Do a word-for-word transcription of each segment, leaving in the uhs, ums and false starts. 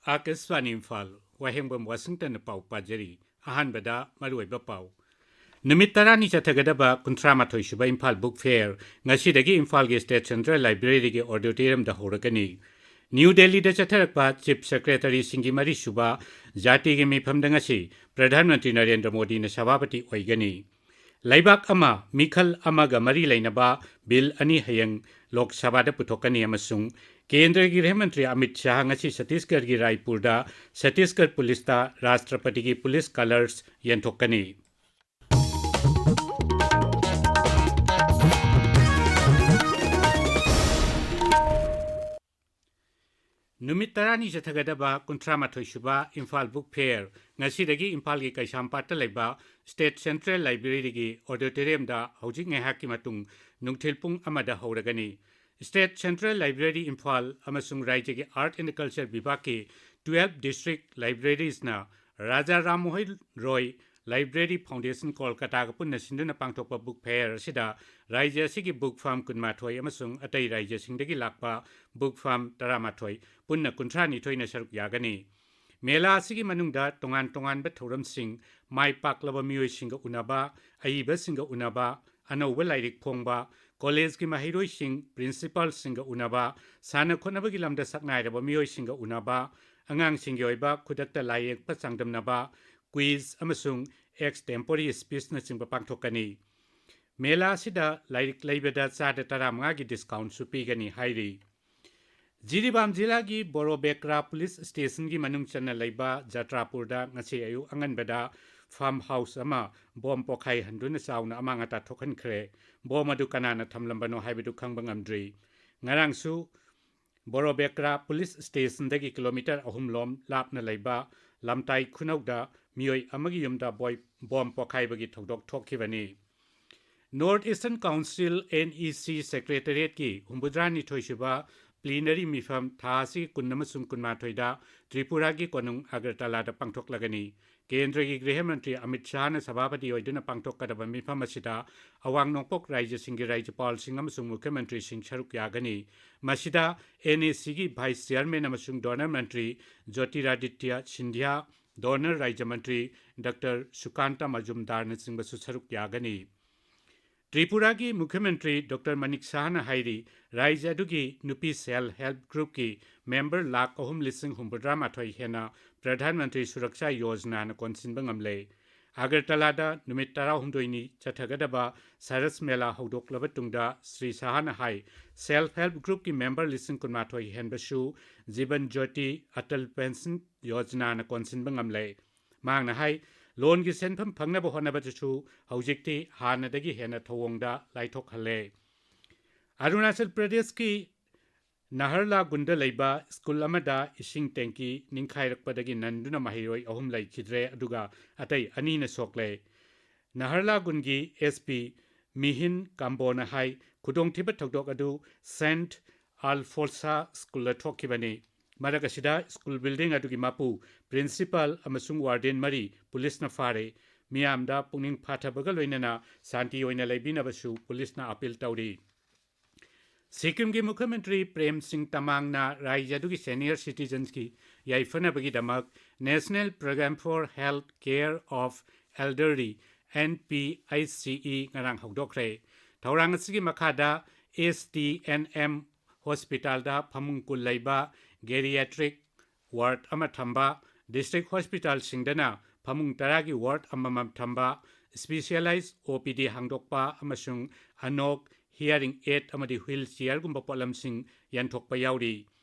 ꯑꯥꯀꯥꯁꯕꯥꯅꯤ ꯏꯝꯐꯥꯜ, ꯋꯥꯍꯦꯡꯕꯝ ꯋꯥꯁꯤꯡꯇꯟꯅ ꯄꯥꯎ ꯄꯥꯖꯔꯤ꯫ ꯑꯍꯥꯟꯕꯗ ꯃꯔꯨꯑꯣꯏꯕ ꯄꯥꯎ꯫ ꯅꯨꯃꯤꯠ ꯇꯔꯥꯅꯤ ꯆꯠꯊꯒꯗꯕ ꯀꯨꯟꯊ꯭ꯔꯥ ꯃꯥꯊꯣꯏ ꯁꯨꯕ ꯏꯝꯐꯥꯜ ꯕꯨꯛ ꯐꯦꯌꯔ ꯉꯁꯤꯗꯒꯤ ꯏꯝꯐꯥꯜꯒꯤ ꯁ꯭ꯇꯦꯠ ꯁꯦꯟꯇ꯭ꯔꯦꯜ ꯂꯥꯏꯕ꯭ꯔꯦꯔꯤꯒꯤ ꯑꯣꯗꯤꯇꯣꯔꯤꯌꯝꯗ ꯍꯧꯔꯒꯅꯤ꯫ ꯅ꯭ꯌꯨ ꯗꯦꯜꯂꯤꯗ ꯆꯠꯊꯔꯛꯄ ꯆꯤꯐ ꯁꯦꯀ꯭ꯔꯦꯇꯔꯤꯁꯤꯡꯒꯤ ꯃꯔꯤꯁꯨꯕ ꯖꯥꯇꯤꯒꯤ ꯃꯤꯐꯝꯗ ꯉꯁꯤ ꯄ꯭ꯔꯙꯥꯟ ꯃꯟꯇ꯭ꯔꯤ ꯅꯔꯦꯟꯗ꯭ꯔ ꯃꯣꯗꯤꯅ ꯁꯚꯥꯄꯇꯤ ꯑꯣꯏꯒꯅꯤ꯫ ꯂꯩꯕꯥꯛ ꯑꯃ, ꯃꯤꯈꯜ ꯑꯃꯒ ꯃꯔꯤ ꯂꯩꯅꯕ ꯕꯤꯜ ꯑꯅꯤ ꯍꯌꯦꯡ ꯂꯣꯛ ꯁꯚꯥꯗ ꯄꯨꯊꯣꯛꯀꯅꯤ ꯑꯃꯁꯨꯡ ꯀꯦꯟꯗ꯭ꯔꯒꯤ ꯒ꯭ꯔꯍ ꯃꯟꯇ꯭ꯔꯤ ꯑꯃꯤꯠ ꯁꯥꯍ ꯉꯁꯤ ꯁꯠꯇꯤꯁꯒꯔꯒꯤ ꯔꯥꯏꯄꯨꯔꯗ ꯁꯠꯇꯤꯁꯒꯔ ꯄꯨꯂꯤꯁꯇ ꯔꯥꯁꯇ꯭ꯔꯄꯇꯤꯒꯤ ꯄꯨꯂꯤꯁ ꯀꯂꯔꯁ ꯌꯦꯟꯊꯣꯛꯀꯅꯤ꯫ ꯅꯨꯃꯤꯠ ꯇꯔꯥꯅꯤ ꯆꯠꯊꯒꯗꯕ ꯀꯨꯟꯊ꯭ꯔꯥ ꯃꯥꯊꯣꯏ ꯁꯨꯕ ꯏꯝꯐꯥꯜ ꯕꯨꯛ ꯐꯦꯌꯔ ꯉꯁꯤꯗꯒꯤ ꯏꯝꯐꯥꯜꯒꯤ ꯀꯩꯁꯥꯝꯄꯥꯠꯇ ꯂꯩꯕ ꯁ꯭ꯇꯦꯠ ꯁꯦꯟꯇ꯭ꯔꯦꯜ ꯂꯥꯏꯕ꯭ꯔꯦꯔꯤꯒꯤ ꯑꯣꯗꯤꯇꯣꯔꯤꯌꯝꯗ ꯍꯧꯖꯤꯛ ꯉꯥꯏꯍꯥꯛꯀꯤ ꯃꯇꯨꯡ ꯅꯨꯡꯊꯤꯜ ꯄꯨꯡ ꯑꯃꯗ ꯍꯧꯔꯒꯅꯤ꯫ ꯁ꯭ꯇꯦꯠ ꯁꯦꯟꯇ꯭ꯔꯦꯜ ꯂꯥꯏꯕ꯭ꯔꯦꯔꯤ ꯏꯝꯐꯥꯜ ꯑꯃꯁꯨꯡ ꯔꯥꯏꯖ꯭ꯌꯒꯤ ꯑꯥꯔꯠ ꯑꯦꯟ ꯀꯜꯆꯔ ꯕꯤꯚꯥꯒꯀꯤ ꯇꯨꯌꯦꯜꯐ ꯗꯤꯁꯇ꯭ꯔꯤꯛ ꯂꯥꯏꯕ꯭ꯔꯦꯔꯤꯁꯅ ꯔꯥꯖꯥ ꯔꯥꯝ ꯃꯣꯍꯟ ꯔꯣꯏ ꯂꯥꯏꯕ꯭ꯔꯦꯔꯤ ꯐꯥꯎꯟꯗꯦꯁꯟ ꯀꯣꯜꯀꯇꯥꯒ ꯄꯨꯟꯅ ꯁꯤꯟꯗꯨꯅ ꯄꯥꯡꯊꯣꯛꯄ ꯕꯨꯛ ꯐꯦꯌꯔ ꯑꯁꯤꯗ ꯔꯥꯏꯖ꯭ꯌ ꯑꯁꯤꯒꯤ ꯕꯨꯛ ꯐꯥꯝ ꯀꯨꯟꯃꯥꯊꯣꯏ ꯑꯃꯁꯨꯡ ꯑꯇꯩ ꯔꯥꯏꯖ꯭ꯌꯁꯤꯡꯗꯒꯤ ꯂꯥꯛꯄ ꯕꯨꯛ ꯐꯥꯝ ꯇꯔꯥꯃꯥꯊꯣꯏ, ꯄꯨꯟꯅ ꯀꯨꯟꯊ꯭ꯔꯥꯅꯤꯊꯣꯏꯅ ꯁꯔꯨꯛ ꯌꯥꯒꯅꯤ꯫ ꯃꯦꯂꯥ ꯑꯁꯤꯒꯤ ꯃꯅꯨꯡꯗ ꯇꯣꯉꯥꯟ ꯇꯣꯉꯥꯟꯕ ꯊꯧꯔꯝꯁꯤꯡ, ꯃꯥꯏ ꯄꯥꯛꯂꯕ ꯃꯤꯑꯣꯏꯁꯤꯡꯒ ꯎꯅꯕ, ꯑꯏꯕꯁꯤꯡꯒ ꯎꯅꯕ, ꯑꯅꯧꯕ ꯂꯥꯏꯔꯤꯛ ꯐꯣꯡꯕ, ꯀꯣꯂꯦꯖꯀꯤ ꯃꯍꯩꯔꯣꯏꯁꯤꯡ, ꯄ꯭ꯔꯤꯟꯁꯤꯄꯥꯜꯁꯤꯡꯒ ꯎꯅꯕ, ꯁꯥꯟꯅ ꯈꯣꯠꯅꯕꯒꯤ ꯂꯝꯗ ꯁꯛꯅꯥꯏꯔꯕ ꯃꯤꯑꯣꯏꯁꯤꯡꯒ ꯎꯅꯕ, ꯑꯉꯥꯡꯁꯤꯡꯒꯤ ꯑꯣꯏꯕ ꯈꯨꯗꯛꯇ ꯂꯥꯏ ꯌꯦꯛꯄ ꯆꯥꯡꯗꯝꯅꯕ, ꯀ꯭ꯋꯤꯖ ꯑꯃꯁꯨꯡ ꯑꯦꯛꯁ ꯇꯦꯝꯄꯣꯔꯤ ꯁ꯭ꯄꯤꯆꯅꯆꯤꯡꯕ ꯄꯥꯡꯊꯣꯛꯀꯅꯤ꯫ ꯃꯦꯂꯥ ꯑꯁꯤꯗ ꯂꯥꯏꯔꯤꯛ ꯂꯩꯕꯗ ꯆꯥꯗ ꯇꯔꯥꯃꯉꯥꯒꯤ ꯗꯤꯁꯀꯥꯎꯟꯁꯨ ꯄꯤꯒꯅꯤ ꯍꯥꯏꯔꯤ꯫ ꯖꯤꯔꯤꯕꯥꯝ ꯖꯤꯂꯥꯒꯤ ꯕꯣꯔꯣꯕꯦꯀ꯭ꯔꯥ ꯄꯨꯂꯤꯁ ꯁ꯭ꯇꯦꯁꯟꯒꯤ ꯃꯅꯨꯡ ꯆꯟꯅ ꯂꯩꯕ ꯖꯇ꯭ꯔꯥꯄꯨꯔꯗ ꯉꯁꯤ ꯑꯌꯨꯛ ꯑꯉꯟꯕꯗ ꯐꯥꯔꯝ ꯍꯥꯎꯁ ꯑꯃ ꯕꯣꯝ ꯄꯣꯈꯥꯏꯍꯟꯗꯨꯅ ꯆꯥꯎꯅ ꯑꯃꯥꯡ ꯑꯇꯥ ꯊꯣꯛꯍꯟꯈ꯭ꯔꯦ꯫ ꯕꯣꯝ ꯑꯗꯨ ꯀꯅꯥꯅ ꯊꯝꯂꯝꯕꯅꯣ ꯍꯥꯏꯕꯗꯨ ꯈꯪꯕ ꯉꯝꯗ꯭ꯔꯤ꯫ ꯉꯔꯥꯡꯁꯨ ꯕꯣꯔꯣꯕꯦꯀ꯭ꯔꯥ ꯄꯨꯂꯤꯁ ꯁ꯭ꯇꯦꯁꯟꯗꯒꯤ ꯀꯤꯂꯣꯃꯤꯇꯔ ꯑꯍꯨꯝ ꯂꯣꯝ ꯂꯥꯞꯅ ꯂꯩꯕ ꯂꯝꯇꯥꯏ ꯈꯨꯅꯧꯗ ꯃꯤꯑꯣꯏ ꯑꯃꯒꯤ ꯌꯨꯝꯗ ꯕꯣꯏ-, ꯕꯣꯝ ꯄꯣꯈꯥꯏꯕꯒꯤ ꯊꯧꯗꯣꯛ ꯊꯣꯛꯈꯤꯕꯅꯤ꯫ North eastern council, N E C, ꯁꯦꯀ꯭ꯔꯦꯇꯔꯤꯌꯦꯠꯀꯤ ꯍꯨꯝꯐꯨꯇꯔꯥꯅꯤꯊꯣꯏ ꯁꯨꯕ ꯄ꯭ꯂꯤꯅꯔꯤ ꯃꯤꯐꯝ ꯊꯥ ꯑꯁꯤꯒꯤ ꯀꯨꯟ ꯑꯃꯁꯨꯡ ꯀꯨꯟꯃꯥꯊꯣꯏꯗ ꯇ꯭ꯔꯤꯄꯨꯔꯥꯒꯤ ꯀꯣꯅꯨꯡ ꯑꯒꯔꯇꯂꯥꯗ ꯄꯥꯡꯊꯣꯛꯂꯒꯅꯤ꯫ ꯀꯦꯟꯗ꯭ꯔꯒꯤ ꯒ꯭ꯔꯤꯍ ꯃꯟꯇ꯭ꯔꯤ ꯑꯃꯤꯠ ꯁꯥꯍꯅ ꯁꯚꯥꯄꯇꯤ ꯑꯣꯏꯗꯨꯅ ꯄꯥꯡꯊꯣꯛꯀꯗꯕ ꯃꯤꯐꯝ ꯑꯁꯤꯗ ꯑꯋꯥꯡ ꯅꯣꯡꯄꯣꯛ ꯔꯥꯖ꯭ꯌꯁꯤꯡꯒꯤ ꯔꯥꯖ꯭ꯌꯄꯥꯜꯁꯤꯡ ꯑꯃꯁꯨꯡ ꯃꯨꯈ꯭ꯌ ꯃꯟꯇ꯭ꯔꯤꯁꯤꯡ ꯁꯔꯨꯛ ꯌꯥꯒꯅꯤ꯫ ꯃꯁꯤꯗ NACꯒꯤ vice chairman ꯑꯃꯁꯨꯡ DoNER ꯃꯟꯇ꯭ꯔꯤ ꯖ꯭ꯌꯣꯇꯤꯔꯥꯗꯤꯇ꯭ꯌ ꯁꯤꯟꯙ꯭ꯌꯥ, DoNER ꯔꯥꯖ꯭ꯌ ꯃꯟꯇ꯭ꯔꯤ ꯗꯥꯛꯇꯔ ꯁꯨꯀꯥꯟꯇ ꯃꯖꯨꯝꯗꯥꯔꯅꯆꯤꯡꯕꯁꯨ ꯁꯔꯨꯛ ꯌꯥꯒꯅꯤ꯫ ꯇ꯭ꯔꯤꯄꯨꯔꯥꯒꯤ ꯃꯨꯈ꯭ꯌ ꯃꯟꯇ꯭ꯔꯤ ꯗꯥꯛꯇꯔ ꯃꯅꯤꯛ ꯁꯥꯍꯅ ꯍꯥꯏꯔꯤ, ꯔꯥꯖ꯭ꯌ ꯑꯗꯨꯒꯤ ꯅꯨꯄꯤ self help groupꯀꯤ member ꯂꯥꯈ ꯑꯍꯨꯝ ꯂꯤꯁꯤꯡ ꯍꯨꯝꯐꯨꯇꯔꯥ ꯃꯥꯊꯣꯏ ꯍꯦꯟꯅ ꯄ꯭ꯔꯙꯥꯟ ꯃꯟꯇ꯭ꯔꯤ ꯁꯨꯔꯛꯁꯥ ꯌꯣꯖꯅꯥꯅ ꯀꯣꯟꯁꯤꯟꯕ ꯉꯝꯂꯦ꯫ ꯑꯒꯔꯇꯂꯥꯗ ꯅꯨꯃꯤꯠ ꯇꯔꯥꯍꯨꯝꯗꯣꯏꯅꯤ ꯆꯠꯊꯒꯗꯕ ꯁꯔꯁ ꯃꯦꯂꯥ ꯍꯧꯗꯣꯛꯂꯕ ꯇꯨꯡꯗ ꯁ꯭ꯔꯤ ꯁꯥꯍꯅ ꯍꯥꯏ, self help groupꯀꯤ member ꯂꯤꯁꯤꯡ ꯀꯨꯟꯃꯥꯊꯣꯏ ꯍꯦꯟꯕꯁꯨ ꯖꯤꯕꯟ ꯖ꯭ꯌꯣꯇꯤ ꯑꯇꯜ ꯄꯦꯟꯁꯟ ꯌꯣꯖꯅꯥꯅ ꯀꯣꯟꯁꯤꯟꯕ ꯉꯝꯂꯦ꯫ ꯃꯍꯥꯛꯅ ꯍꯥꯏ, ꯂꯣꯟꯒꯤ ꯁꯦꯟꯐꯝ ꯐꯪꯅꯕ ꯍꯣꯠꯅꯕꯗꯁꯨ ꯍꯧꯖꯤꯛꯇꯤ ꯍꯥꯟꯅꯗꯒꯤ ꯍꯦꯟꯅ ꯊꯧꯑꯣꯡꯗ ꯂꯥꯏꯊꯣꯛꯍꯜꯂꯦ꯫ ꯑꯔꯨꯅꯥꯆꯜ ꯄ꯭ꯔꯗꯦꯁꯀꯤ ꯅꯍꯔꯂꯥꯒꯨꯟꯗ ꯂꯩꯕ ꯁ꯭ꯀꯨꯜ ꯑꯃꯗ ꯏꯁꯤꯡ ꯇꯦꯡꯀꯤ ꯅꯤꯡꯈꯥꯏꯔꯛꯄꯗꯒꯤ ꯅꯟꯗꯨꯅ ꯃꯍꯩꯔꯣꯏ ꯑꯍꯨꯝ ꯂꯩꯈꯤꯗ꯭ꯔꯦ, ꯑꯗꯨꯒ ꯑꯇꯩ ꯑꯅꯤꯅ ꯁꯣꯛꯂꯦ꯫ ꯅꯍꯔꯂꯥꯒꯨꯟꯒꯤ SP ꯃꯤꯍꯤꯟ ꯀꯥꯝꯕꯣꯅ ꯍꯥꯏ, ꯈꯨꯗꯣꯡꯊꯤꯕ ꯊꯧꯗꯣꯛ ꯑꯗꯨ ꯁꯦꯟꯠ ꯑꯜꯐꯣꯟꯁꯥ ꯁ꯭ꯀꯨꯜꯗ ꯊꯣꯛꯈꯤꯕꯅꯤ꯫ ꯃꯔꯛ ꯑꯁꯤꯗ ꯁ꯭ꯀꯨꯜ building ꯑꯗꯨꯒꯤ ꯃꯄꯨ, principal ꯑꯃꯁꯨꯡ warden ꯃꯔꯤ ꯄꯨꯂꯤꯁꯅ ꯐꯥꯔꯦ꯫ ꯃꯤꯌꯥꯝꯗ ꯄꯨꯛꯅꯤꯡ ꯐꯥꯊꯕꯒ ꯂꯣꯏꯅꯅ ꯁꯥꯟꯇꯤ ꯑꯣꯏꯅ ꯂꯩꯕꯤꯅꯕꯁꯨ ꯄꯨꯂꯤꯁꯅ appeal ꯇꯧꯔꯤ꯫ ꯁꯤꯛꯀꯤꯝꯒꯤ ꯃꯨꯈ꯭ꯌ ꯃꯟꯇ꯭ꯔꯤ ꯄ꯭ꯔꯦꯝ ꯁꯤꯡ ꯇꯃꯥꯡꯅ ꯔꯥꯖ꯭ꯌ ꯑꯗꯨꯒꯤ senior citizensꯀꯤ ꯌꯥꯏꯐꯅꯕꯒꯤꯗꯃꯛ National Programme for Health Care of Elderly, NPHCE, ꯉꯔꯥꯡ ꯍꯧꯗꯣꯛꯈ꯭ꯔꯦ꯫ ꯊꯧꯔꯥꯡ ꯑꯁꯤꯒꯤ ꯃꯈꯥꯗ STNM hospitalꯗ ꯐꯃꯨꯡ ꯀꯨꯟ ꯂꯩꯕ geriatric ward ꯑꯃ ꯊꯝꯕ, district hospitalꯁꯤꯡꯗꯅ ꯐꯃꯨꯡ ꯇꯔꯥꯒꯤ ward ꯑꯃꯃꯝ ꯊꯝꯕ, specialized OPD ꯍꯥꯡꯗꯣꯛꯄ ꯑꯃꯁꯨꯡ ꯑꯅꯣꯛ, hearing aid ꯑꯃꯗꯤ wheelchairꯒꯨꯝꯕ ꯄꯣꯠꯂꯝꯁꯤꯡ ꯌꯦꯟꯊꯣꯛꯄ ꯌꯥꯎꯔꯤ꯫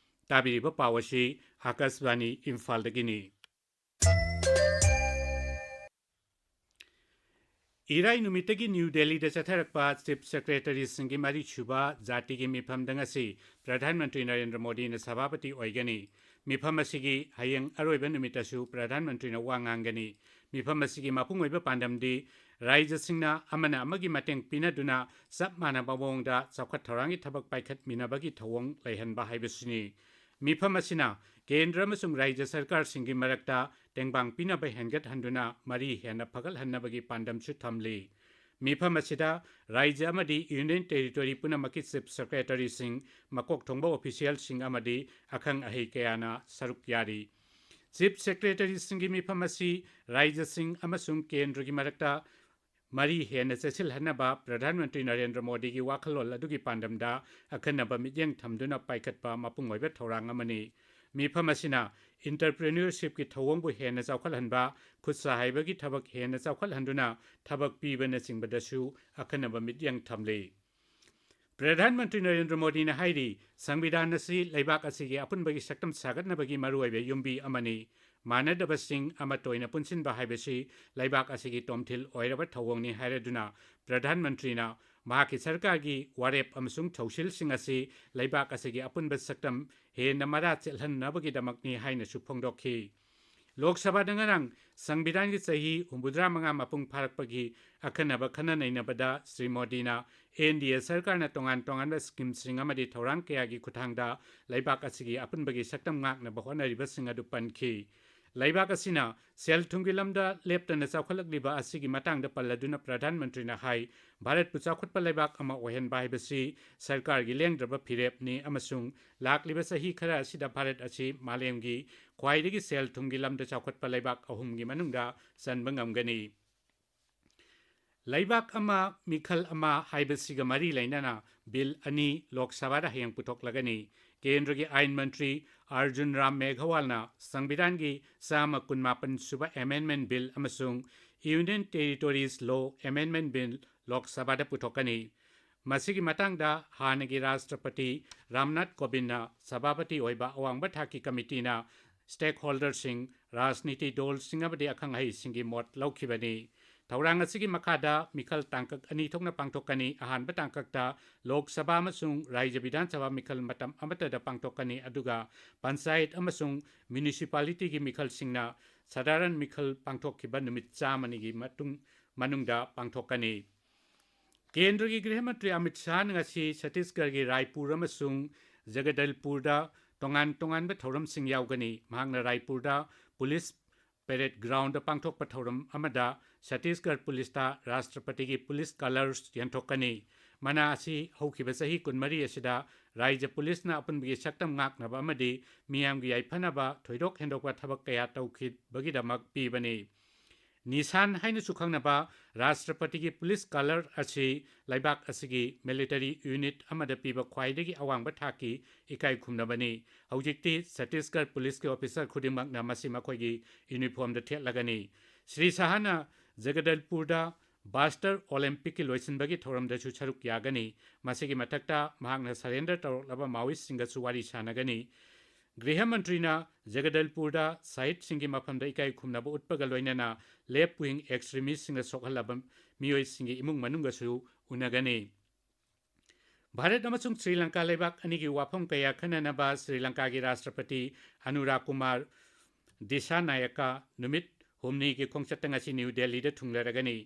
ꯇꯥꯕꯤꯔꯤꯕ ꯄꯥꯎ ꯑꯁꯤ ꯑꯥꯀꯥꯁꯕꯥꯅꯤ ꯏꯝꯐꯥꯜꯗꯒꯤꯅꯤ꯫ ꯏꯔꯥꯏ ꯅꯨꯃꯤꯠꯇꯒꯤ ꯅ꯭ꯌꯨ ꯗꯦꯜꯂꯤꯗ ꯆꯠꯊꯔꯛꯄ Chief Secretaryꯁꯤꯡꯒꯤ ꯃꯔꯤꯁꯨꯕ ꯖꯥꯇꯤꯒꯤ ꯃꯤꯐꯝꯗ ꯉꯁꯤ ꯄ꯭ꯔꯙꯥꯟ ꯃꯟꯇ꯭ꯔꯤ ꯅꯔꯦꯟꯗ꯭ꯔ ꯃꯣꯗꯤꯅ ꯁꯚꯥꯄꯇꯤ ꯑꯣꯏꯒꯅꯤ꯫ ꯃꯤꯐꯝ ꯑꯁꯤꯒꯤ ꯍꯌꯦꯡ ꯑꯔꯣꯏꯕ ꯅꯨꯃꯤꯠꯇꯁꯨ ꯄ꯭ꯔꯙꯥꯟ ꯃꯟꯇ꯭ꯔꯤꯅ ꯋꯥ ꯉꯥꯡꯒꯅꯤ꯫ ꯃꯤꯐꯝ ꯑꯁꯤꯒꯤ ꯃꯄꯨꯡ ꯑꯣꯏꯕ ꯄꯥꯟꯗꯝꯗꯤ ꯔꯥꯖ꯭ꯌꯁꯤꯡꯅ ꯑꯃꯅ ꯑꯃꯒꯤ ꯃꯇꯦꯡ ꯄꯤꯅꯗꯨꯅ ꯆꯞ ꯃꯥꯟꯅꯕ ꯃꯑꯣꯡꯗ ꯆꯥꯎꯈꯠ ꯊꯧꯔꯥꯡꯒꯤ ꯊꯕꯛ ꯄꯥꯏꯈꯠꯃꯤꯟꯅꯕꯒꯤ ꯊꯧꯑꯣꯡ ꯂꯩꯍꯟꯕ ꯍꯥꯏꯕꯁꯤꯅꯤ꯫ ꯃꯤꯐꯝ ꯑꯁꯤꯅ ꯀꯦꯟꯗ꯭ꯔ ꯑꯃꯁꯨꯡ ꯔꯥꯖ꯭ꯌ ꯁꯔꯀꯥꯔꯁꯤꯡꯒꯤ ꯃꯔꯛꯇ ꯇꯦꯡꯕꯥꯡ ꯄꯤꯅꯕ ꯍꯦꯟꯒꯠꯍꯟꯗꯨꯅ ꯃꯔꯤ ꯍꯦꯟꯅ ꯐꯒꯠꯍꯟꯅꯕꯒꯤ ꯄꯥꯟꯗꯝꯁꯨ ꯊꯝꯂꯤ꯫ ꯃꯤꯐꯝ ꯑꯁꯤꯗ ꯔꯥꯖ꯭ꯌ ꯑꯃꯗꯤ Union Territory ꯄꯨꯝꯅꯃꯛꯀꯤ Chief Secretaryꯁꯤꯡ, ꯃꯀꯣꯛ ꯊꯣꯡꯕ officialꯁꯤꯡ ꯑꯃꯗꯤ ꯑꯈꯪ ꯑꯍꯩ ꯀꯌꯥꯅ ꯁꯔꯨꯛ ꯌꯥꯔꯤ꯫ Chief Secretaryꯁꯤꯡꯒꯤ ꯃꯤꯐꯝ ꯑꯁꯤ ꯔꯥꯖ꯭ꯌꯁꯤꯡ ꯑꯃꯁꯨꯡ ꯀꯦꯟꯗ꯭ꯔꯒꯤ ꯃꯔꯛꯇ ꯃꯔꯤ ꯍꯦꯟꯅ ꯆꯦꯠꯁꯤꯜꯍꯟꯅꯕ ꯄ꯭ꯔꯙꯥꯟ ꯃꯟꯇ꯭ꯔꯤ ꯅꯔꯦꯟꯗ꯭ꯔ ꯃꯣꯗꯤꯒꯤ ꯋꯥꯈꯜꯂꯣꯟ ꯑꯗꯨꯒꯤ ꯄꯥꯟꯗꯝꯗ ꯑꯈꯟꯅꯕ ꯃꯤꯠꯌꯦꯡ ꯊꯝꯗꯨꯅ ꯄꯥꯏꯈꯠꯄ ꯃꯄꯨꯡ ꯑꯣꯏꯕ ꯊꯧꯔꯥꯡ ꯑꯃꯅꯤ꯫ ꯃꯤꯐꯝ ꯑꯁꯤꯅ entrepreneurshipꯀꯤ ꯊꯧꯑꯣꯡꯕꯨ ꯍꯦꯟꯅ ꯆꯥꯎꯈꯠꯍꯟꯕ, ꯈꯨꯠꯁꯥ ꯍꯩꯕꯒꯤ ꯊꯕꯛ ꯍꯦꯟꯅ ꯆꯥꯎꯈꯠꯍꯟꯗꯨꯅ ꯊꯕꯛ ꯄꯤꯕꯅꯆꯤꯡꯕꯗꯁꯨ ꯑꯈꯟꯅꯕ ꯃꯤꯠꯌꯦꯡ ꯊꯝꯂꯤ꯫ ꯄ꯭ꯔꯙꯥꯟ ꯃꯟꯇ꯭ꯔꯤ ꯅꯔꯦꯟꯗ꯭ꯔ ꯃꯣꯗꯤꯅ ꯍꯥꯏꯔꯤ, ꯁꯪꯕꯤꯙꯥꯟ ꯑꯁꯤ ꯂꯩꯕꯥꯛ ꯑꯁꯤꯒꯤ ꯑꯄꯨꯟꯕꯒꯤ ꯁꯛꯇꯝ ꯁꯥꯒꯠꯅꯕꯒꯤ ꯃꯔꯨꯑꯣꯏꯕ ꯌꯨꯝꯕꯤ ꯑꯃꯅꯤ꯫ ꯃꯥꯟꯅꯗꯕꯁꯤꯡ ꯑꯃꯠꯇ ꯑꯣꯏꯅ ꯄꯨꯟꯁꯤꯟꯕ ꯍꯥꯏꯕꯁꯤ ꯂꯩꯕꯥꯛ ꯑꯁꯤꯒꯤ ꯇꯣꯝꯊꯤꯜ ꯑꯣꯏꯔꯕ ꯊꯧꯑꯣꯡꯅꯤ ꯍꯥꯏꯔꯗꯨꯅ, ꯄ꯭ꯔꯙꯥꯟ ꯃꯟꯇ꯭ꯔꯤꯅ ꯃꯍꯥꯛꯀꯤ ꯁꯔꯀꯥꯔꯒꯤ ꯋꯥꯔꯦꯞ ꯑꯃꯁꯨꯡ ꯊꯧꯁꯤꯜꯁꯤꯡ ꯑꯁꯤ ꯂꯩꯕꯥꯛ ꯑꯁꯤꯒꯤ ꯑꯄꯨꯟꯕ ꯁꯛꯇꯝ ꯍꯦꯟꯅ ꯃꯔꯥ ꯆꯦꯜꯍꯟꯅꯕꯒꯤꯗꯃꯛꯅꯤ ꯍꯥꯏꯅꯁꯨ ꯐꯣꯡꯗꯣꯛꯈꯤ꯫ ꯂꯣꯛ ꯁꯚꯥꯗ ꯉꯔꯥꯡ ꯁꯪꯕꯤꯙꯥꯟꯒꯤ ꯆꯍꯤ ꯍꯨꯝꯐꯨꯇꯔꯥ ꯃꯉꯥ ꯃꯄꯨꯡ ꯐꯥꯔꯛꯄꯒꯤ ꯑꯈꯟꯅꯕ ꯈꯟꯅ ꯅꯩꯅꯕꯗ ꯁ꯭ꯔꯤ ꯃꯣꯗꯤꯅ N D A ꯁꯔꯀꯥꯔꯅ ꯇꯣꯉꯥꯟ ꯇꯣꯉꯥꯟꯕ schemeꯁꯤꯡ ꯑꯃꯗꯤ ꯊꯧꯔꯥꯡ ꯀꯌꯥꯒꯤ ꯈꯨꯠꯊꯥꯡꯗ ꯂꯩꯕꯥꯛ ꯑꯁꯤꯒꯤ ꯑꯄꯨꯟꯕꯒꯤ ꯁꯛꯇꯝ ꯉꯥꯛꯅꯕ ꯍꯣꯠꯅꯔꯤꯕꯁꯤꯡ ꯑꯗꯨ ꯄꯟꯈꯤ꯫ ꯂꯩꯕꯥꯛ ꯑꯁꯤꯅ ꯁꯦꯜ ꯊꯨꯝꯒꯤ ꯂꯝꯗ ꯂꯦꯞꯇꯅ ꯆꯥꯎꯈꯠꯂꯛꯂꯤꯕ ꯑꯁꯤꯒꯤ ꯃꯇꯥꯡꯗ ꯄꯜꯂꯗꯨꯅ ꯄ꯭ꯔꯙꯥꯟ ꯃꯟꯇ꯭ꯔꯤꯅ ꯍꯥꯏ, ꯚꯥꯔꯠꯄꯨ ꯆꯥꯎꯈꯠꯄ ꯂꯩꯕꯥꯛ ꯑꯃ ꯑꯣꯏꯍꯟꯕ ꯍꯥꯏꯕꯁꯤ ꯁꯔꯀꯥꯔꯒꯤ ꯂꯦꯡꯗ꯭ꯔꯕ ꯐꯤꯔꯦꯞꯅꯤ ꯑꯃꯁꯨꯡ ꯂꯥꯛꯂꯤꯕ ꯆꯍꯤ ꯈꯔ ꯑꯁꯤꯗ ꯚꯥꯔꯠ ꯑꯁꯤ ꯃꯥꯂꯦꯝꯒꯤ ꯈ꯭ꯋꯥꯏꯗꯒꯤ ꯁꯦꯜ ꯊꯨꯝꯒꯤ ꯂꯝꯗ ꯆꯥꯎꯈꯠꯄ ꯂꯩꯕꯥꯛ ꯑꯍꯨꯝꯒꯤ ꯃꯅꯨꯡꯗ ꯆꯟꯕ ꯉꯝꯒꯅꯤ꯫ ꯂꯩꯕꯥꯛ ꯑꯃ, ꯃꯤꯈꯜ ꯑꯃ ꯍꯥꯏꯕꯁꯤꯒ ꯃꯔꯤ ꯂꯩꯅꯅ ꯕꯤꯜ ꯑꯅꯤ ꯂꯣꯛ ꯁꯚꯥꯗ ꯍꯌꯦꯡ ꯄꯨꯊꯣꯛꯂꯒꯅꯤ꯫ ꯀꯦꯟꯗ꯭ꯔꯒꯤ ꯑꯥꯏꯟ ꯃꯟꯇ꯭ꯔꯤ ꯑꯔꯖꯨꯟ ꯔꯥꯝ ꯃꯦꯘꯋꯥꯜꯅ ꯁꯪꯕꯤꯙꯥꯟꯒꯤ ꯆꯥꯝꯃ ꯀꯨꯟꯃꯥꯄꯟ ꯁꯨꯕ Amendment Bill ꯑꯃꯁꯨꯡ Union Territories Law Amendment Bill ꯂꯣꯛ ꯁꯚꯥꯗ ꯄꯨꯊꯣꯛꯀꯅꯤ꯫ ꯃꯁꯤꯒꯤ ꯃꯇꯥꯡꯗ ꯍꯥꯟꯅꯒꯤ ꯔꯥꯁꯇ꯭ꯔꯄꯇꯤ ꯔꯥꯝꯅꯥꯊ ꯀꯣꯕꯤꯟꯗꯅ ꯁꯚꯥꯄꯇꯤ ꯑꯣꯏꯕ ꯑꯋꯥꯡꯕ ꯊꯥꯛꯀꯤ ꯀꯃꯤꯇꯤꯅ stakeholderꯁꯤꯡ, ꯔꯥꯖꯅꯤꯇꯤ ꯗꯜꯁꯤꯡ ꯑꯃꯗꯤ ꯑꯈꯪ ꯑꯍꯩꯁꯤꯡꯒꯤ ꯃꯣꯠ ꯂꯧꯈꯤꯕꯅꯤ꯫ ꯊꯧꯔꯥꯡ ꯑꯁꯤꯒꯤ ꯃꯈꯥꯗ ꯃꯤꯈꯜ ꯇꯥꯡꯀꯛ ꯑꯅꯤ ꯊꯣꯛꯅ ꯄꯥꯡꯊꯣꯛꯀꯅꯤ꯫ ꯑꯍꯥꯟꯕ ꯇꯥꯡꯀꯛꯇ ꯂꯣꯛ ꯁꯚꯥ ꯑꯃꯁꯨꯡ ꯔꯥꯖ꯭ꯌ ꯕꯤꯙꯥꯟ ꯁꯚꯥ ꯃꯤꯈꯜ ꯃꯇꯝ ꯑꯃꯠꯇꯗ ꯄꯥꯡꯊꯣꯛꯀꯅꯤ, ꯑꯗꯨꯒ ꯄꯟꯆꯥꯌꯠ ꯑꯃꯁꯨꯡ ꯃ꯭ꯌꯨꯅꯤꯁꯤꯄꯥꯂꯤꯇꯤꯒꯤ ꯃꯤꯈꯜꯁꯤꯡꯅ ꯁꯥꯙꯥꯔꯟ ꯃꯤꯈꯜ ꯄꯥꯡꯊꯣꯛꯈꯤꯕ ꯅꯨꯃꯤꯠ ꯆꯥꯝꯃꯅꯤꯒꯤ ꯃꯇꯨꯡ, ꯃꯅꯨꯡꯗ ꯄꯥꯡꯊꯣꯛꯀꯅꯤ꯫ ꯀꯦꯟꯗ꯭ꯔꯒꯤ ꯒ꯭ꯔꯤꯍ ꯃꯟꯇ꯭ꯔꯤ ꯑꯃꯤꯠ ꯁꯥꯍꯅ ꯉꯁꯤ ꯁꯠꯇꯤꯁꯒꯔꯒꯤ ꯔꯥꯏꯄꯨꯔ ꯑꯃꯁꯨꯡ ꯖꯒꯗꯜꯄꯨꯔꯗ ꯇꯣꯉꯥꯟ ꯇꯣꯉꯥꯟꯕ ꯊꯧꯔꯝꯁꯤꯡ ꯌꯥꯎꯒꯅꯤ꯫ ꯃꯍꯥꯛꯅ ꯔꯥꯏꯄꯨꯔꯗ ꯄꯨꯂꯤꯁ ꯄꯦꯔꯦꯗ ꯒ꯭ꯔꯥꯎꯟꯗ ꯄꯥꯡꯊꯣꯛꯄ ꯊꯧꯔꯝ ꯑꯃꯗ ꯁꯠꯇꯤꯁꯒꯔ ꯄꯨꯂꯤꯁꯇ ꯔꯥꯁꯇ꯭ꯔꯄꯇꯤꯒꯤ ꯄꯨꯂꯤꯁ ꯀꯂꯔꯁ ꯌꯦꯟꯊꯣꯛꯀꯅꯤ꯫ ꯃꯅꯥ ꯑꯁꯤ ꯍꯧꯈꯤꯕ ꯆꯍꯤ ꯀꯨꯟꯃꯔꯤ ꯑꯁꯤꯗ ꯔꯥꯖ꯭ꯌ ꯄꯨꯂꯤꯁꯅ ꯑꯄꯨꯟꯕꯒꯤ ꯁꯛꯇꯝ ꯉꯥꯛꯅꯕ ꯑꯃꯗꯤ ꯃꯤꯌꯥꯝꯒꯤ ꯌꯥꯏꯐꯅꯕ ꯊꯣꯏꯗꯣꯛ ꯍꯦꯟꯗꯣꯛꯄ ꯊꯕꯛ ꯀꯌꯥ ꯇꯧꯈꯤꯕꯒꯤꯗꯃꯛ ꯄꯤꯕꯅꯤ꯫ ꯅꯤꯁꯥꯟ ꯍꯥꯏꯅꯁꯨ ꯈꯪꯅꯕ ꯔꯥꯁꯇ꯭ꯔꯄꯇꯤꯒꯤ ꯄꯨꯂꯤꯁ ꯀꯂꯔ ꯑꯁꯤ ꯂꯩꯕꯥꯛ ꯑꯁꯤꯒꯤ ꯃꯤꯂꯤꯇꯔꯤ ꯌꯨꯅꯤꯠ ꯑꯃꯗ ꯄꯤꯕ ꯈ꯭ꯋꯥꯏꯗꯒꯤ ꯑꯋꯥꯡꯕ ꯊꯥꯛꯀꯤ ꯏꯀꯥꯏ ꯈꯨꯝꯅꯕꯅꯤ꯫ ꯍꯧꯖꯤꯛꯇꯤ ꯁꯠꯇꯤꯁꯒꯔ ꯄꯨꯂꯤꯁꯀꯤ ꯑꯣꯐꯤꯁꯔ ꯈꯨꯗꯤꯡꯃꯛꯅ ꯃꯁꯤ ꯃꯈꯣꯏꯒꯤ ꯌꯨꯅꯤꯐꯣꯔꯝꯗ ꯊꯦꯠꯂꯒꯅꯤ꯫ ꯁ꯭ꯔꯤ ꯁꯍꯥꯅ ꯖꯒꯗꯜꯄꯨꯔꯗ ꯕꯥꯁꯇꯔ ꯑꯣꯂꯦꯝꯄꯤꯛꯀꯤ ꯂꯣꯏꯁꯤꯟꯕꯒꯤ ꯊꯧꯔꯝꯗꯁꯨ ꯁꯔꯨꯛ ꯌꯥꯒꯅꯤ꯫ ꯃꯁꯤꯒꯤ ꯃꯊꯛꯇ ꯃꯍꯥꯛꯅ ꯁꯔꯦꯟꯗꯔ ꯇꯧꯔꯛꯂꯕ ꯃꯥꯑꯣꯏꯁꯤꯡꯒꯁꯨ ꯋꯥꯔꯤ ꯁꯥꯟꯅꯒꯅꯤ꯫ ꯒ꯭ꯔꯤꯍ ꯃꯟꯇ꯭ꯔꯤꯅ ꯖꯒꯗꯜꯄꯨꯔꯗ ꯁꯍꯤꯗꯁꯤꯡꯒꯤ ꯃꯐꯝꯗ ꯏꯀꯥꯏ ꯈꯨꯝꯅꯕ ꯎꯠꯄꯒ ꯂꯣꯏꯅꯅ ꯂꯦꯐ ꯋꯤꯡ ꯑꯦꯛꯁꯇ꯭ꯔꯤꯃꯤꯁꯁꯤꯡꯅ ꯁꯣꯛꯍꯜꯂꯕ ꯃꯤꯑꯣꯏꯁꯤꯡꯒꯤ ꯏꯃꯨꯡ ꯃꯅꯨꯡꯒꯁꯨ ꯎꯅꯒꯅꯤ꯫ ꯚꯥꯔꯠ ꯑꯃꯁꯨꯡ ꯁ꯭ꯔꯤ ꯂꯪꯀꯥ ꯂꯩꯕꯥꯛ ꯑꯅꯤꯒꯤ ꯋꯥꯐꯝ ꯀꯌꯥ ꯈꯟꯅꯅꯕ ꯁ꯭ꯔꯤ ꯂꯪꯀꯥꯒꯤ ꯔꯥꯁꯇ꯭ꯔꯄꯇꯤ ꯑꯅꯨꯔꯥ ꯀꯨꯃꯥꯔ ꯗꯤꯁꯥꯅꯥꯌꯀꯥ ꯅꯨꯃꯤꯠ ꯍꯨꯝꯅꯤꯒꯤ ꯈꯣꯡꯆꯠꯇ ꯉꯁꯤ ꯅ꯭ꯌꯨ ꯗꯦꯜꯂꯤꯗ ꯊꯨꯡꯂꯔꯒꯅꯤ꯫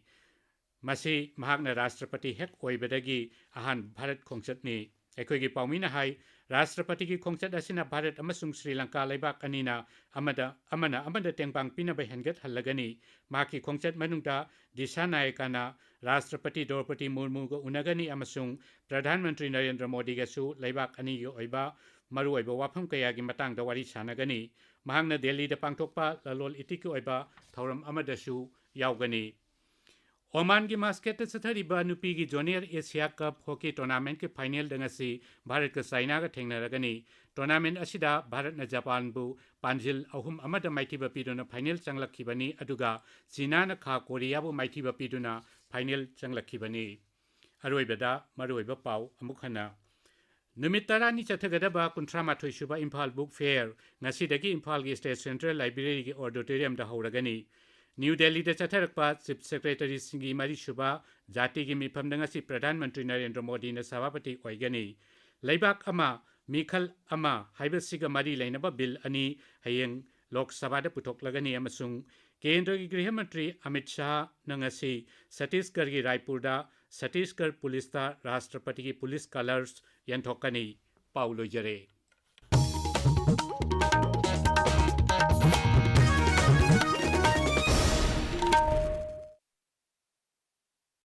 ꯃꯁꯤ ꯃꯍꯥꯛꯅ ꯔꯥꯁꯇ꯭ꯔꯄꯇꯤ ꯍꯦꯛ ꯑꯣꯏꯕꯗꯒꯤ ꯑꯍꯥꯟꯕ ꯚꯥꯔꯠ ꯈꯣꯡꯆꯠꯅꯤ꯫ ꯑꯩꯈꯣꯏꯒꯤ ꯄꯥꯎꯃꯤꯅ ꯍꯥꯏ, ꯔꯥꯁꯇ꯭ꯔꯄꯇꯤꯒꯤ ꯈꯣꯡꯆꯠ ꯑꯁꯤꯅ ꯚꯥꯔꯠ ꯑꯃꯁꯨꯡ ꯁ꯭ꯔꯤ ꯂꯪꯀꯥ ꯂꯩꯕꯥꯛ ꯑꯅꯤꯅ ꯑꯃꯗ, ꯑꯃꯅ ꯑꯃꯗ ꯇꯦꯡꯕꯥꯡ ꯄꯤꯅꯕ ꯍꯦꯟꯒꯠꯍꯜꯂꯒꯅꯤ꯫ ꯃꯍꯥꯛꯀꯤ ꯈꯣꯡꯆꯠ ꯃꯅꯨꯡꯗ ꯗꯤꯁꯥ ꯅꯥꯌꯀꯥꯅ ꯔꯥꯁꯇ꯭ꯔꯄꯇꯤ ꯗ꯭ꯔꯧꯄꯗꯤ ꯃꯨꯔꯃꯨꯒ ꯎꯅꯒꯅꯤ ꯑꯃꯁꯨꯡ ꯄ꯭ꯔꯙꯥꯟ ꯃꯟꯇ꯭ꯔꯤ ꯅꯔꯦꯟꯗ꯭ꯔ ꯃꯣꯗꯤꯒꯁꯨ ꯂꯩꯕꯥꯛ ꯑꯅꯤꯒꯤ ꯑꯣꯏꯕ ꯃꯔꯨꯑꯣꯏꯕ ꯋꯥꯐꯝ ꯀꯌꯥꯒꯤ ꯃꯇꯥꯡꯗ ꯋꯥꯔꯤ ꯁꯥꯟꯅꯒꯅꯤ꯫ ꯃꯍꯥꯛꯅ ꯗꯦꯜꯂꯤꯗ ꯄꯥꯡꯊꯣꯛꯄ ꯂꯂꯣꯟ ꯏꯇꯤꯛꯀꯤ ꯑꯣꯏꯕ ꯊꯧꯔꯝ ꯑꯃꯗꯁꯨ ꯌꯥꯎꯒꯅꯤ꯫ ꯑꯣꯃꯥꯟꯒꯤ ꯃꯁꯀꯠꯇ ꯆꯠꯊꯔꯤꯕ ꯅꯨꯄꯤꯒꯤ ꯖꯨꯅꯤꯌꯔ ꯑꯦꯁꯤꯌꯥ ꯀꯞ ꯍꯣꯀꯤ ꯇꯣꯔꯅꯥꯃꯦꯟꯠꯀꯤ ꯐꯥꯏꯅꯦꯜꯗ ꯉꯁꯤ ꯚꯥꯔꯠꯀ ꯆꯥꯏꯅꯥꯒ ꯊꯦꯡꯅꯔꯒꯅꯤ꯫ ꯇꯣꯔꯅꯥꯃꯦꯟꯠ ꯑꯁꯤꯗ ꯚꯥꯔꯠꯅ ꯖꯄꯥꯟꯕꯨ ꯄꯥꯟꯖꯤꯜ ꯑꯍꯨꯝ ꯑꯃꯗ ꯃꯥꯏꯊꯤꯕ ꯄꯤꯗꯨꯅ ꯐꯥꯏꯅꯦꯜ ꯆꯪꯂꯛꯈꯤꯕꯅꯤ, ꯑꯗꯨꯒ ꯆꯤꯅꯥꯅ ꯈꯥ ꯀꯣꯔꯤꯌꯥꯕꯨ ꯃꯥꯏꯊꯤꯕ ꯄꯤꯗꯨꯅ ꯐꯥꯏꯅꯦꯜ ꯆꯪꯂꯛꯈꯤꯕꯅꯤ꯫ ꯑꯔꯣꯏꯕꯗ ꯃꯔꯨꯑꯣꯏꯕ ꯄꯥꯎ ꯑꯃꯨꯛ ꯍꯟꯅ꯫ ꯅꯨꯃꯤꯠ ꯇꯔꯥꯅꯤ ꯆꯠꯊꯒꯗꯕ ꯀꯨꯟꯊ꯭ꯔꯥ ꯃꯥꯊꯣꯏ ꯁꯨꯕ ꯏꯝꯐꯥꯜ ꯕꯨꯛ ꯐꯦꯌꯔ ꯉꯁꯤꯗꯒꯤ ꯏꯝꯐꯥꯜꯒꯤ ꯁ꯭ꯇꯦꯠ ꯁꯦꯟꯇ꯭ꯔꯦꯜ ꯂꯥꯏꯕ꯭ꯔꯦꯔꯤꯒꯤ ꯑꯣꯗꯤꯇꯣꯔꯤꯌꯝꯗ ꯍꯧꯔꯒꯅꯤ꯫ ꯅ꯭ꯌꯨ ꯗꯦꯜꯂꯤꯗ ꯆꯠꯊꯔꯛꯄ ꯆꯤꯐ ꯁꯦꯀ꯭ꯔꯦꯇꯔꯤꯁꯤꯡꯒꯤ ꯃꯔꯤꯁꯨꯕ ꯖꯥꯇꯤꯒꯤ ꯃꯤꯐꯝꯗ ꯉꯁꯤ ꯄ꯭ꯔꯙꯥꯟ ꯃꯟꯇ꯭ꯔꯤ ꯅꯔꯦꯟꯗ꯭ꯔ ꯃꯣꯗꯤꯅ ꯁꯚꯥꯄꯇꯤ ꯑꯣꯏꯒꯅꯤ꯫ ꯂꯩꯕꯥꯛ ꯑꯃ, ꯃꯤꯈꯜ ꯑꯃ ꯍꯥꯏꯕꯁꯤꯒ ꯃꯔꯤ ꯂꯩꯅꯕ ꯕꯤꯜ ꯑꯅꯤ ꯍꯌꯦꯡ ꯂꯣꯛ ꯁꯚꯥꯗ ꯄꯨꯊꯣꯛꯂꯒꯅꯤ ꯑꯃꯁꯨꯡ ꯀꯦꯟꯗ꯭ꯔꯒꯤ ꯒ꯭ꯔꯤꯍ ꯃꯟꯇ꯭ꯔꯤ ꯑꯃꯤꯠ ꯁꯥꯍꯅ ꯉꯁꯤ ꯁꯠꯇꯤꯁꯒꯔꯒꯤ ꯔꯥꯏꯄꯨꯔꯗ ꯁꯠꯇꯤꯁꯒꯔ ꯄꯨꯂꯤꯁꯇ ꯔꯥꯁꯇ꯭ꯔꯄꯇꯤꯒꯤ ꯄꯨꯂꯤꯁ ꯀꯂꯔꯁ ꯌꯦꯟꯊꯣꯛꯀꯅꯤ꯫ ꯄꯥꯎ ꯂꯣꯏꯖꯔꯦ꯫